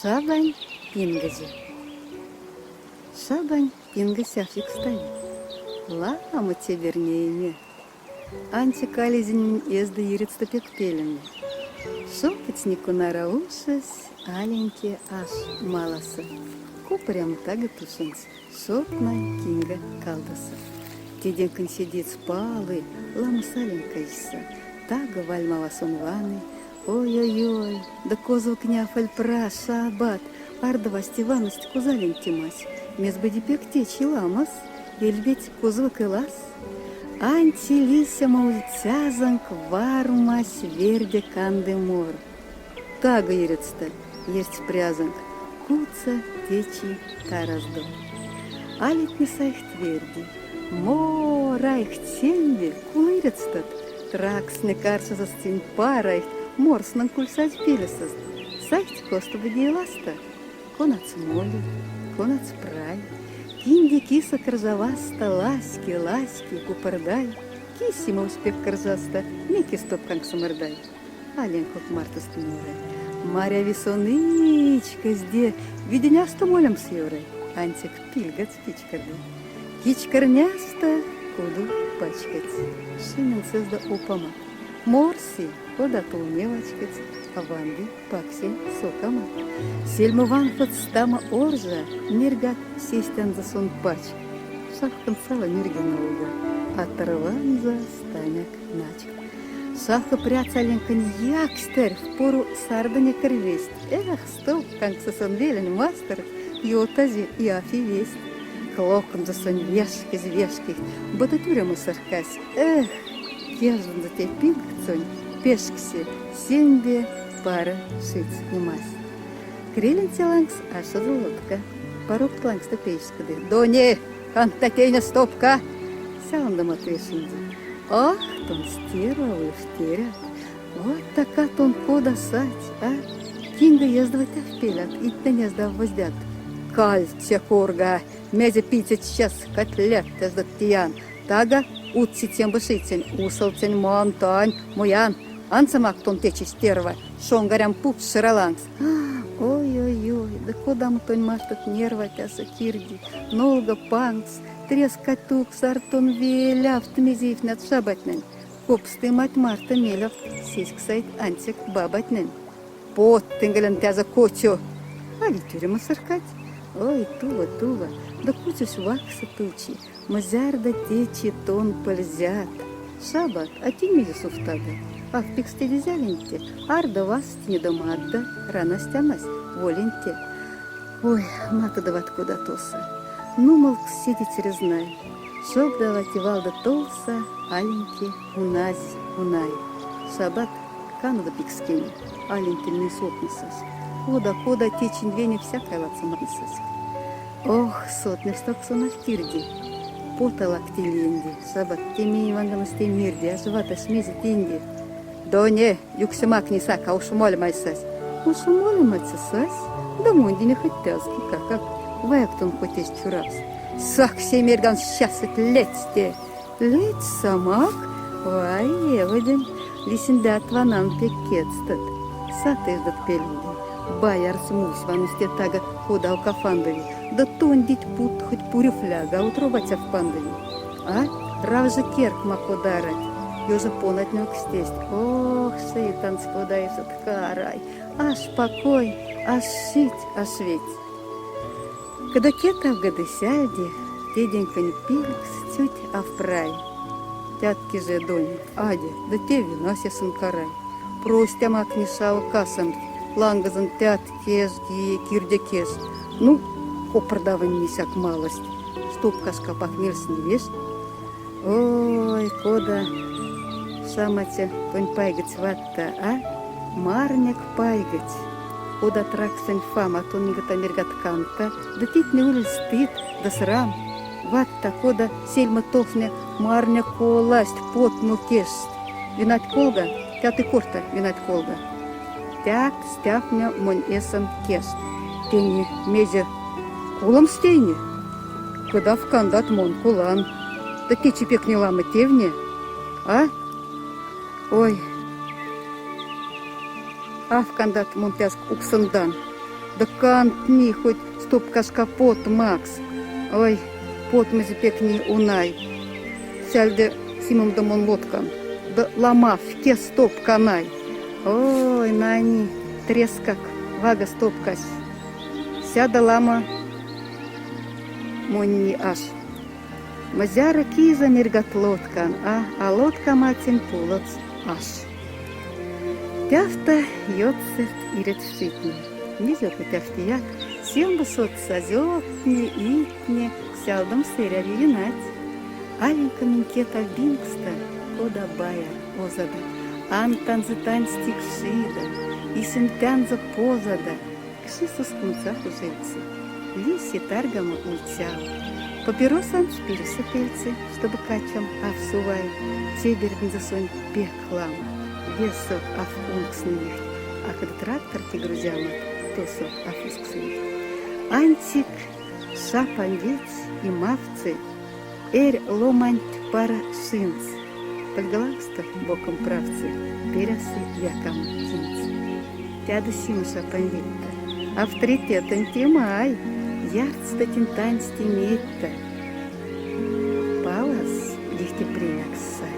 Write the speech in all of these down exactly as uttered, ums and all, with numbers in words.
Шабань пингозе. Шабань пингозе афикс тави. Ламо чебер неме. Аньче кализень эзда ерецта пек пелеме. Шопотни кунара ушес, аленьке аш маласа. Копырям тага тушенц. Шортнай кинга калдаса. Теденьконь седеец палы, ламыс алень казьса. Тага вальмала сон ваны. Ой-ой-ой, да козва княфаль пра, шабат, ардовасть и ванность куз алень тимась. Мез быди пек течи ламас, эль ведь козва кылас. Аньче лисема ульцязонк вармась верде канды мор. Тага ерецта, ерть прязонк, куца течи тараздо. Алитне сайхть верди. Морайхть сеньве, кулырецтат. Траксне каршаза сцень парайхть, морснон кульсазь пелесазт. Сайхть коста быди ласта. Конац моли, конац прай. Кинде киса кыржа васта, ласьки, ласьки, купырдай. Кисима успек кыржаста, мекис топканк сымырдай. Алень кок мартост моры. Маряви сон ичкезде, виденясто молемс ёры. Аньчек пильгац кичкерди. Кичкерняста куду пачкац. Шинен сызда опама. Морси, кода тулне вачкац, а ванды паксень сокама. Сельма ванфот стама оржа, мергак сестянза сон пач. Шахкан сала мирген олга, а тырванза станяк нач. Шахка пряц аленьконь якстерь, впору сарда некер весть. Эх, стопканкса сон велень мастер, ётази и афи весть. Клокнза сон вешкезь вешкихть, быта тюрема сыркась. Эх, кеждынза те пингтсонь пешксе, сеньве пара шиц нимась. Креленть лангс ашеза лодка. Порогт лангста пейшкоди. Доне, кандта тейне стопка! Сялнда Матвей шунди. Ах, тон стерва, уйфтерят. Вот така тон кода сать, а? Кинга ездовать аф пелят, итнен ездав воздят. Кальце корга, мезе пицец час котлет тездат тиян. Тага, утси тем бышицень, усалцень мон тонь, муян. Анса мак тон течи стерва, шонгарям пуп ширалангс. Ой-ой-ой, да кодам тонь мартот нерватяса кирди, нолга пангс, трескать туксар тон велявт мезиифнят шабатнень. Копсты мать марта мелявт, сеськсайт аньцек бабатнень. Пот тенгален тяза кочо. Али тюрема сыркать. Ой, тува, тува, да кучось вакса тучи. Мзярда течи тон пользят. Шабат, а тинь мезе сувтада? Аф пикстеди зяленьте, арда вастни да мадда, ранась тямась, воленьте. Ой, матодават кода тоса. Ну, молк седи церезнай. Шогдавати валда толса, аленьке уназь унай. Шабат, канада пикскени, алентельный сотнесас. Кода, кода течинь вене всякай ладса матнесас. Ох, сотнесток сон аф кирди. Поталак тельенди, шабат, те мень ванганас те мирди, аж ватась мезе тенди. Доне, юксемак не сака, уж молемайсась. Уж молемайсась, да мундине хоть тязки какак, ваяктон хоть эсть чурас. Сак се мерган счастьет лецте. Леч самак, вай, эводем, лисинда отванан пек кецтат. Сатеждат пельмды. Баяр смусь ванусте тага кодав кафандови, да тондить пут хоть пурю фляга утробать аф пандови. А? Рав же керк мако дарать, ёжа понать нокстесть. Ох, шейтанс кода эсот карай. Аш покой, аш шить, аш ведь. Кда кета в годы сяде, теденьконь пилькс цють аф прай. Тятки же донь, аде, да те вина сесын карай. Простямак не шао касамт, лангозон тятки эжги кирде кеш. Ну, копырдавын мисяк малость, чтоб кашка пак мельс не вешт. Ой, кода шамача тонь пайгыц ватта, а? Марняк пайгыц. Кода траксонь фама тоньгата мергат канта, да титне уль стыд, да срам. Ватта, кода сельма толсне марня коласть потму кешт. Винать колга, тяты корта винать колга. Тяк стявтне монь эсом кешт. Тени мезе кулом стейне? Кыдав кандат мон кулан. Да течи пек не лама тевне, а? Ой. Аф кандат мон тяск уксындан. Да кандтни хоть стопкашка пот макс. Ой, потмозе пекни унай. Сяльде симомда мон лоткан. Да лама фкя стопка най. Ой, нани, трескак, вага стопкась. Сяда лама монни аш. Мзяра киза мергат лоткан, а, а лоткам ацинь пулоц аш. Тяфта ётсырт ирет вшитне. Незёрка тяфтияк, сёмбу сотса зёлтне, итне, сялдомс эряви винать. Аленькамнень кета вингста, кода бая озада. Антанза таньстик шида, и сынтянза позада. Кши сускунцак ужельцы. Лиси таргама ульцял. Папиросанц пирисо пельцы, чтобы качам аф сувай, чеберднза сонь пек лама. Весо аф унксны вихть, а када тракторти грузяма, тосо аф усксны вихть. Аньцик шапан ведь и мавцы, эрь ломанть пара сынц. Пальгалакста боком правцы, перясы якам тинц. Тяда сима шапан ведьта. Авторитетонь тимай, ярцтатин таньсти медьта. Палас лихте пренякс сай.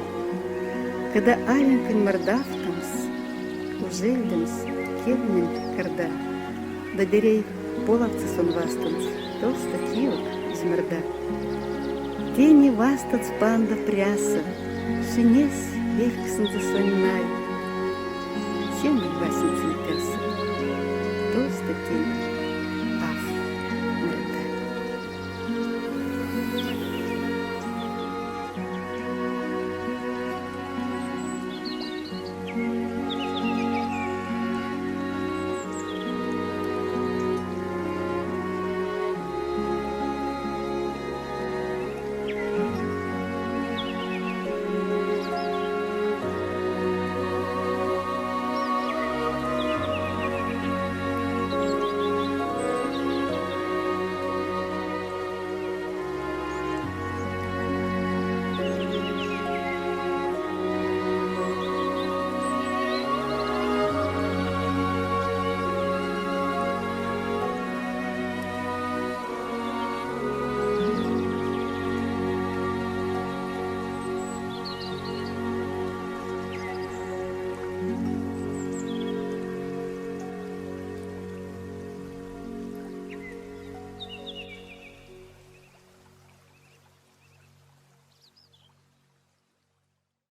Када аленьконь мордавтомс, ужельдомс кевнень кырда. Да дерей полавтса сон вастонц, толста киок измырда. Тени вастонц панда пряса, шинесь вельксынзе сонь най. Сенень васенцень тяса. Толста тень